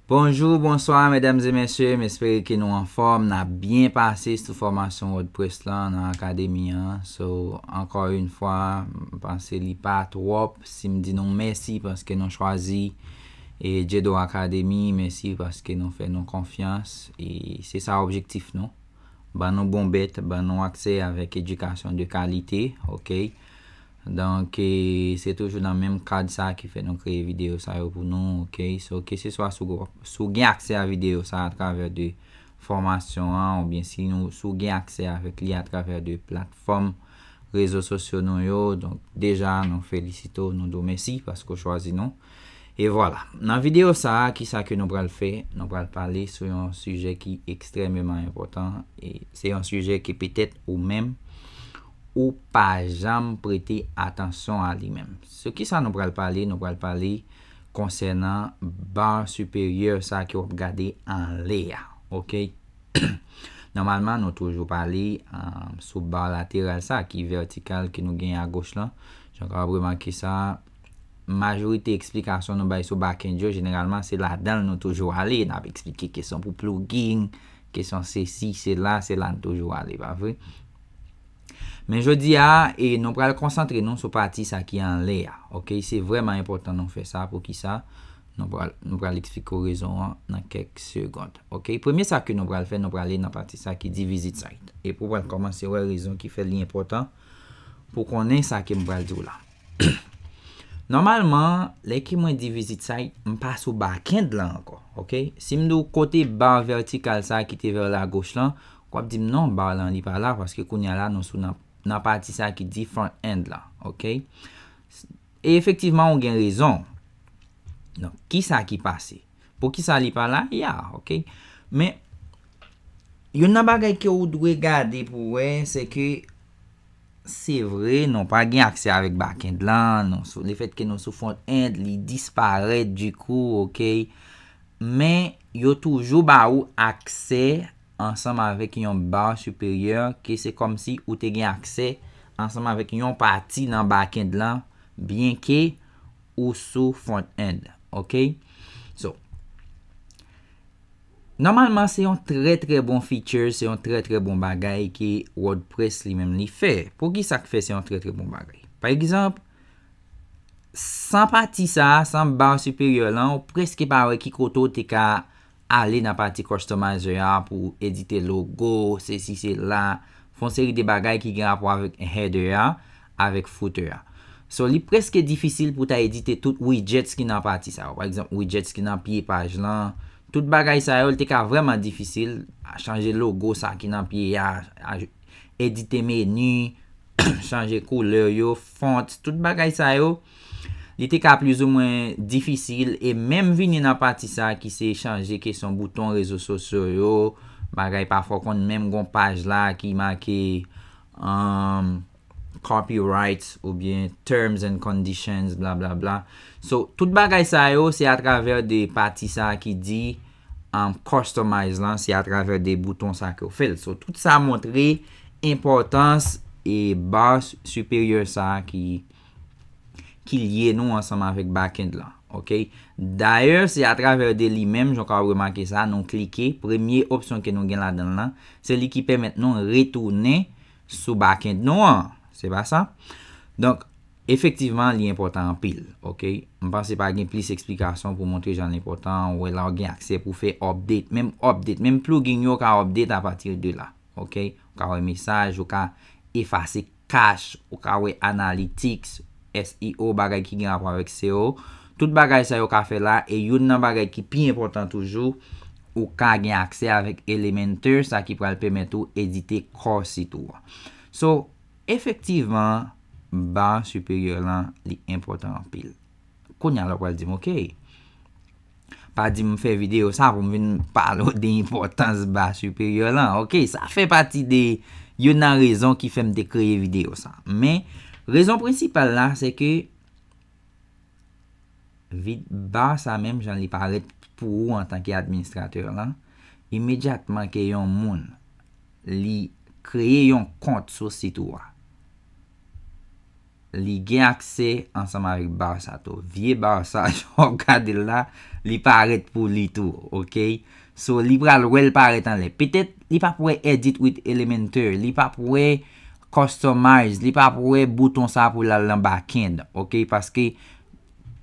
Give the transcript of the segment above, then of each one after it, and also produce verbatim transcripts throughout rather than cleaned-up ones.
Bonjou, bonswa, medam e mesye, m espere ke nou anfòm, n ap byen pase sou fòmasyon WordPress lan nan akademi an. So, ankò yon fwa, m panse li pa twòp si m di nou mèsi paske nou chwazi e Jedo Academy, mèsi paske nou fè nou konfyans. E se sa objektif nou. Ban nou bon bèt, ban nou aksè avèk edikasyon de kalite, oke? Donk, e, se toujou nan menm kad sa ki fè nou kreye videyo sa yo pou nou, oke? So, ke se swa si w, si w gen aksè a videyo sa atravè de fòmasyon an, oubyen si nou, si w gen aksè avèk li atravè de platfòm rezo sosyo nou yo, donk, deja, nou felisite w, nou di w mèsi paske w chwazi nou. E vwala, nan videyo sa a, kisa ke nou pral fè? Nou pral pale sou yon sijè ki ekstrèmeman enpòtan, e se yon sijè ke petèt ou menm, ou pa janm prete atansyon a li menm. Sou kisa nou pral pale? Nou pral pale konsènan bar siperyè sa ke w ap gade anlè a, oke? Nòmalman, nou toujou pale, um, sou bar lateral sa ki vètikal ke nou gen agoch lan. Jan w ka remake sa, majorite eksplikasyon nou bay sou backend yo, jeneralman, se ladan l nou toujou ale. N ap eksplike kesyon pou plugin, kesyon sesi, sela, se la n toujou ale, pa vre? Men jodi a, e nou pral konsantre nou sou pati sa ki anlè a, oke? Se vrèman enpòtan nou fè sa. Poukisa? Nou pral, nou pral eksplike w rezon an nan kèk segond, oke? Premye sa ke nou pral fè, nou pral ale nan pati sa ki di visit site. E pou w pral kòmanse wè rezon ki fè li enpòtan pou konnen sa ke m pral di w la. Nòmalman, lè ke mwen di visit site, m pa sou backend lan ankò, oke? Si m di w kote bar vètikal sa ki te vè lagoch lan, w ap di m non, bar lan li pa la, paske kounye a la nou sou nan, nan pati sa ki di front end lan, oke? E efektivman, ou gen rezon. Donk, kisa ki pase? Poukisa li pa la? Ya, oke. Men, youn nan bagay ke ou dwe gade pou wè, se ke se vre, nou pa gen aksè avèk backend lan, nou sou, lefètke nou sou front end, li disparèt, dikou, oke. Men, yo toujou ba ou aksè ansanm avèk yon bar siperyè, ke se kòmsi ou te gen aksè ansanm avèk yon pati nan backend lan, byenke ou sou front end, oke? So, nòmalman, se yon trè, trè bon feature, se yon trè, trè bon bagay ke WordPress li menm li fè. Poukisa k fè se yon trè, trè bon bagay? Pa egzanp, san pati sa a, san bar siperyè lan, ou prèske pa wè ki kote w te ka ale nan pati customizer a pou edite logo, sesi, sela, fè yon seri de bagay ki gen rapò avèk header a, avèk footer a. So, li prèske difisil pou ta edite tout widgets ki nan pati sa yo. Pa egzanp, widgets ki nan pye paj lan, tout bagay sa yo, li te ka vrèman difisil, chanje logo sa ki nan pye a, aj-, edite meni, chanje koulè yo, fonts, tout bagay sa yo, li te ka plizoumwen difisil, e menm vini nan pati sa ki se chanje kesyon bouton rezo sosyo yo, bagay pafwa w konn menm gon paj la ki make, um, copyright oubyen terms and conditions, blablabla. So, tout bagay sa yo, se atravè de pati sa ki di, um, customize lan, se atravè de bouton sa ke w fè l. So, tout sa montre enpòtans e bar siperyè sa ki, ki lye nou ansanm avèk backend lan, oke? Dayè, se atravè de li menm, jan w ka remake sa, nou klike, premye opsyon ke nou gen ladan l lan, se li ki pèmèt nou retounen sou backend nou an, se pa sa? Donk, efektivman, li enpòtan anpil, oke? M panse pa gen plis eksplikasyon pou montre jan l enpòtan, ou wè la w gen aksè pou fè update, menm update, menm plugin yo ka update apati de la, oke? Ou ka wè mesaj, ou ka efase cache, ou ka wè analytics, S E O, bagay ki gen rapò avèk S E O. Tout bagay sa yo ka fè la, e youn nan bagay ki pi enpòtan toujou, ou ka gen aksè avèk Elementor, sa ki pral pèmèt ou edite kò sit ou a. So, efektivman, bar siperyè lan, li enpòtan anpil. Kounye a la w pral di m, oke, pa di m fè videyo sa pou m vin pale w de enpòtans bar siperyè lan. Oke, sa fè pati de youn nan rezon ki fè m te kreye videyo sa. Men, rezon prensipal la, se ke vid bar sa menm jan li parèt pou ou antanke administratè lan, imedyatman ke yon moun li kreye yon kont sou sit ou a, li gen aksè ansanm avèk bar sa tou. Vye bar sa, jan w ap gade l la, li parèt pou li tou, ok? So, li pral wè l parèt anlè. Petèt, li p ap wè edit with Elementor, li p ap wè customize, li p ap wè bouton sa pou l al nan backend, ok? Paske,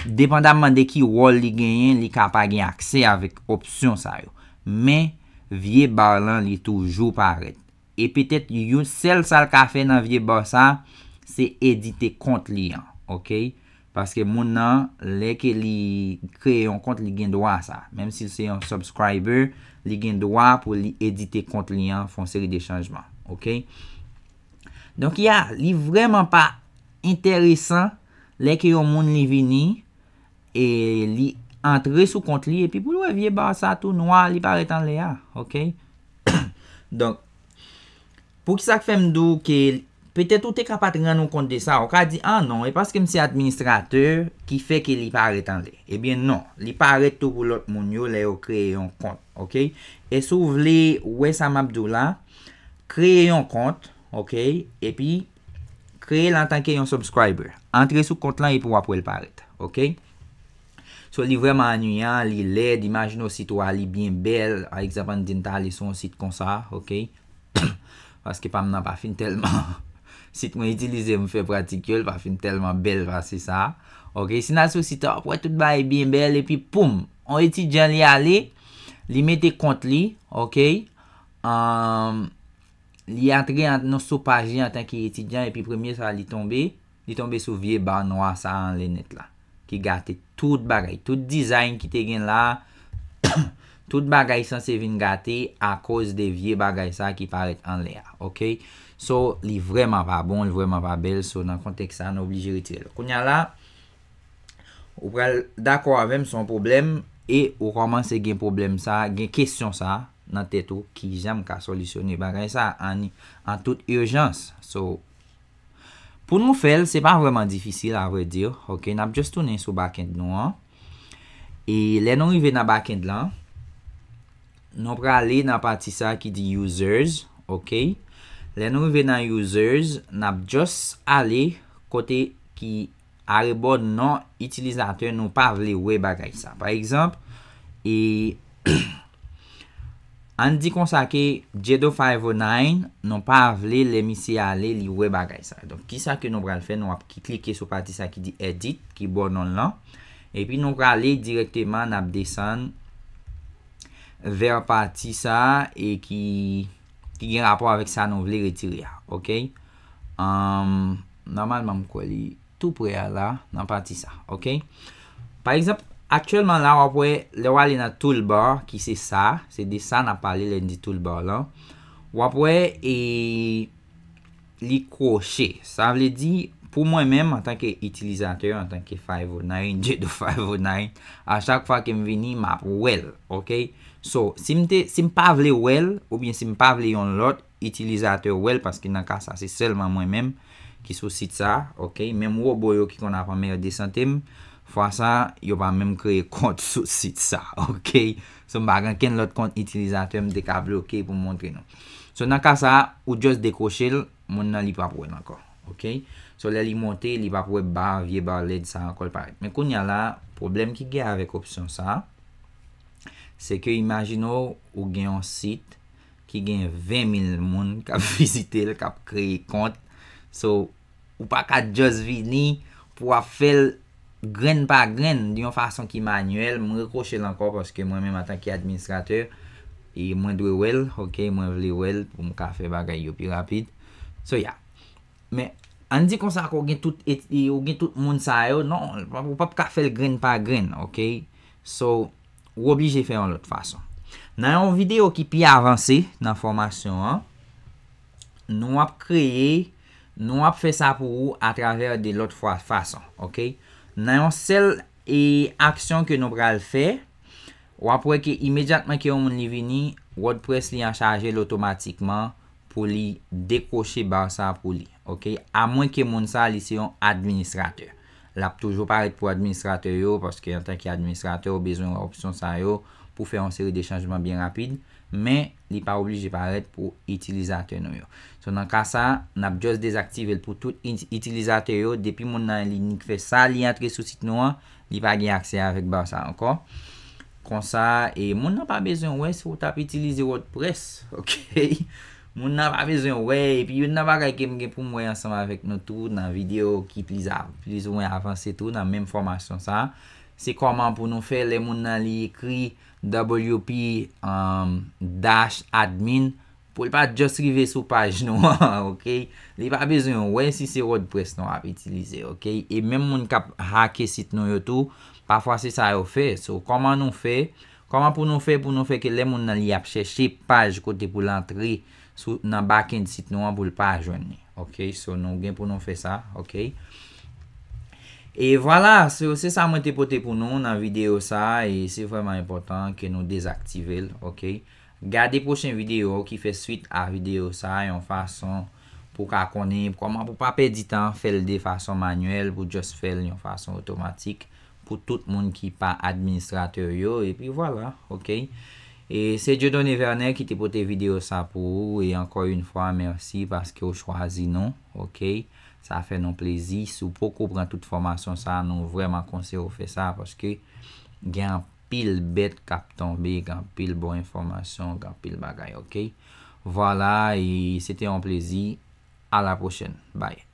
depandamman de ki wòl li genyen, li ka pa gen aksè avèk opsyon sa yo. Men, vye bar lan, li toujou parèt. E petèt, yon sèl sa l ka fè nan vye bar sa, se edite kont li an, ok? Paske moun nan, lè ke li kreye yon kont, li gen dwa sa. Menm si l se yon subscriber, li gen dwa pou li edite kont li an, fè yon seri de chanjman, ok? Donk, ya, li vrèman pa enteresan lè ke yon moun li vini e li antre sou kont li, epi pou l wè vye bar sa tou nwa, li parèt anlè a, ok? Donk, pou ki sa k fè m di w ke petèt ou te ka pa t rann ou kont de sa, ou ka di, "Ah non, e paske m se administratè ki fè ke li parèt anlè." Ebyen non, li parèt tou pou lòt moun yo lè yo kreye yon kont, ok? E si w vle wè sa m ap di w la, kreye yon kont, ok? Epi, kreye l antanke yon subscriber. Antre sou kont lan epi w ap wè l parèt, ok? So, li vrèman annuyan, li lèd, imajine w sit ou a, li byen bèl. Pa egzanp, ann di n ta ale sou yon sit konsa, ok? Paske pa m nan pa fin tèlman, sit mwen itilize m fè pratik yo, l pa fin tèlman bèl pase sa. Ok, si n al sou sit la, w ap wè tout bagay byen bèl, epi poum, yon etidyan li ale, li mete kont li, ok? Anm, li antre an, nan sou paj li antanke etidyan, epi premye sa li tonbe, li tonbe sou vye ba nwa sa anlè nèt la, ki gate tout bagay, tout design ki te gen la, tout bagay sanse vin gate akoz de vye bagay sa ki parèt anlè a, ok? So, li vrèman pa bon, li vrèman pa bèl, so nan kontèks sa, nou oblije retire l. Kounye a la, ou pral dakò avè m, se yon pwoblèm, e ou kòmanse gen pwoblèm sa, gen kesyon sa nan tèt ou, kijan m ka solisyone bagay sa an, an tout ijans. So, pou nou fè l, se pa vrèman difisil, a vrè di, ok? N ap just tounen sou backend nou an. E lè nou rive nan backend lan, nou prale nan pati sa ki di users, ok? Lè nou rive nan users, n ap just ale kote ki arebò non itilizatè nou pa vle wè bagay sa. Pa egzanp, e ann di konsa ke Jado five oh nine, nou pa vle lè misye ale, li wè bagay sa. Donk, kisa ke nou pral fè? Nou ap ki-, klike sou pati sa ki di edit, ki bò non l lan. Epi nou prale dirèkteman, n ap desann vè pati sa e ki, ki gen rapò avèk sa nou vle retire a, ok? Anm, nòmalman, m kwè li tou prè a la, nan pati sa, ok? Pa egzanp, aktyèlman la, w ap wè, lè w ale nan toolbar, ki se sa, se de sa n ap pale lè n di toolbar lan, w ap wè, e, li kwoche. Sa vle di, pou mwen menm, antanke itilizatè, antanke five oh nine, Jado five oh nine, a chak fwa ke m vini, m ap wè l, ok? So, si m te, si m pa vle wè l, oubyen si m pa vle yon lòt itilizatè wè l, paske nan ka sa, se sèlman mwen menm ki sou sit sa, ok? Menm wobo yo ki konn ap anmède sante m, fwa sa, yo pa menm kreye kont sou sit sa, ok? So, m pa gen kenn lòt kont itilizatè m te ka bloke pou m montre nou. So, nan ka sa, ou just dekwoche l, moun nan li p ap wè l ankò, ok? So, lè li monte, li p ap wè ba, vye ba lèd sa ankò l parèt. Men kounye a la, pwoblèm ki gen avèk opsyon sa, se ke imajine w, ou gen yon sit ki gen ven mil moun k ap vizite l, k ap kreye kont. So, ou pa ka just vini pou w ap fè l grenn pa grenn, yon fason ki manyèl. M rekwoche l ankò paske mwen menm antanke administratè, e mwen dwe wè l, ok, mwen vle wè l pou m ka fè bagay yo pi rapid. So, yeah. Men, ann di konsa ke w gen tout, e, e, ou gen tout moun sa yo, non, ou p ap ka fè l grenn pa grenn, ok? So, ou oblije fè yon lòt fason. Nan yon videyo ki pi avanse nan fòmasyon an, nou ap kreye, nou ap fè sa pou ou atravè de lòt fwa, fason, ok? Nan yon sèl, e, aksyon ke nou pral fè, w ap wè ke imedyatman ke yon moun li vini, WordPress li an chaje l otomatikman pou li dekwoche ba sa pou li, ok? Amwen ke moun sa, li se yon administratè. L ap toujou parèt pou administratè yo, paske antanke administratè, ou bezwen wè opsyon sa yo pou fè yon seri de chanjman byen rapid, men li pa oblije parèt pou itilizatè nou yo. So, nan ka sa, n ap just dezaktive l pou tout it- itilizatè yo. Depi moun nan li nik fè sa, li antre sou sit nou an, li pa gen aksè avèk ba sa ankò. Konsa, e moun nan pa bezwen wè si w t ap itilize WordPress, ok? Moun nan pa bezwen wè, epi youn nan bagay ke m gen pou m wè ansanm avèk nou tou nan videyo ki plis a- plis ou mwen avanse tou nan menm fòmasyon sa, se kòman pou nou fè lè moun nan li ekri W P, um, dash admin, pou l pa just rive sou paj nou an, ok? Li pa bezwen wè si se WordPress nou ap itilize, ok? E menm moun k ap hake sit nou yo tou, pafwa se sa yo fè. So, kòman nou fè? Kòman pou nou fè, pou nou fè ke lè moun nan li ap chèche paj kote pou l antre sou, nan backend sit nou an, pou l pa jwenn li, ok? So, nou gen pou nou fè sa, ok? E vwala, so, se sa mwen te pote pou nou nan videyo sa, e se vrèman enpòtan ke nou dezaktive l, ok? Gade pwochen videyo ki fè swit a videyo sa, yon fason pou w ka konnen kòman pou pa pèdi tan, fè l de fason manyèl, pou just fè l yon fason otomatik pou tout moun ki pa administratè yo, epi vwala, ok? E se Dieudonné Vernet ki te pote videyo sa pou ou, e ankò yon fwa, mèsi paske w chwazi nou, ok? Sa fè nou plezi. Si w poko pran tout fòmasyon sa, nou vrèman konseye w fè sa, paske gen anpil bèt k ap tonbe, gen anpil bon enfòmasyon, gen anpil bagay, ok? Vwala, e se te yon plezi. A la pwochèn. Bye.